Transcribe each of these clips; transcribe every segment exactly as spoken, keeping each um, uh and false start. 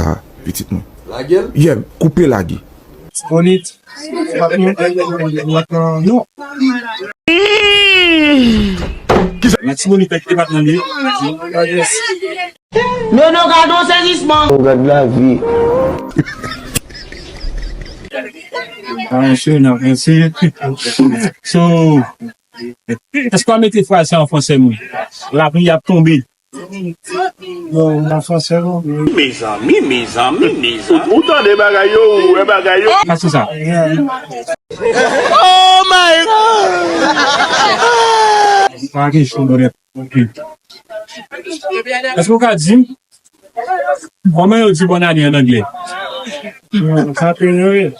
sa, pitit mwen. Lage l? Yeah, koupe lage. Bonit. Non. Latibonit ak depatman li ye. Nono, gade yon sezisman. Oh, gad lavi. N ap avanse, n ap avanse. So, èske w a mete fraz sa an fransè, mwen? Lapli ap tonbe. Non, an fransè, non. Mezanmi, mezanmi, mezanmi. Ou, ou tande bagay yo, ou wè bagay yo. Pase sa. Oh my God! Pa gen cho, brother. Ok. Èske w ka di m kòman yo di bòn ane an anglè? Happy New Year.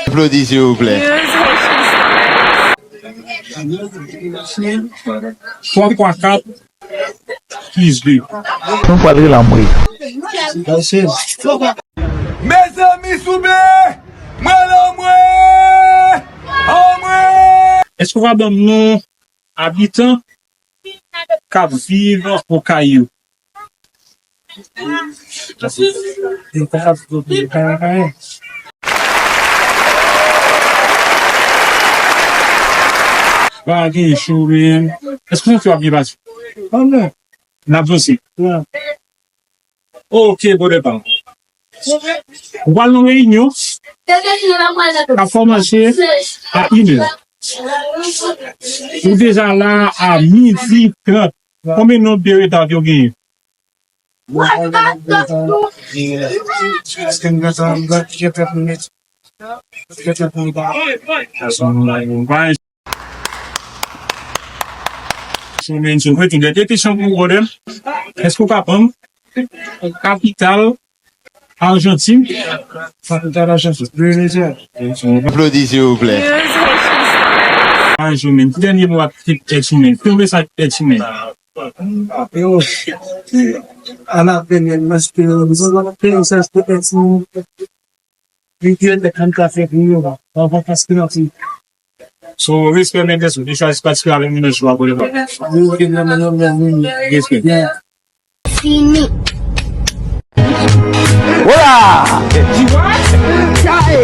Aplodi, silvouplè. Twa fwa kat plis de. Nou pral rele anmwe. Mezanmi, souple! Mwen anmwe! Anmwe! Èske w ka ban m non abitan k ap viv Okayou? Pa gen cho, men. Èske w santi w ap byen pase? N ap vanse. Ok, brother pa m. Ou pral nan reyinyon k ap kòmanse a inè. Ou deja la a midi trant. Konbyen nonb de reta w genyen? Mwen tou, dènye kesyon pou ou, brother. Èske w ka ban m kapital Ajantin? Kapital Ajantin. Buenos Aires. Aplodi, silvouplè. Anjou, men. Ki dènye mo ak X ou men? Ki mesaj X ou men? Yo, a la venir, mas que nosotros tenemos este X. Li te fè kanta fè pou yo, anvan paske nan fi. So, respè, men, gèso, te chwazi patisipe avèk nou nan jou a, brother. Wi, wi, nan, nan, nan, nan, nan. Respè. Yeah. Fini. Hola! Chae!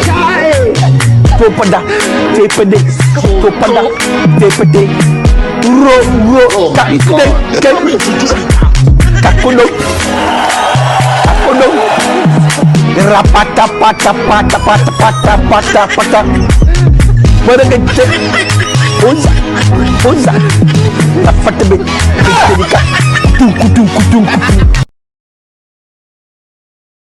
Chae! Topada, tepede, topada, tepede. Ro, ro, ta, te, te. Takono. Takono. Rapata, pata, pata, pata, pata, pata, pata. Mwen gen te. Oza, oza. Rapata, be, be, be, ka. Tunku, tunku, tunku.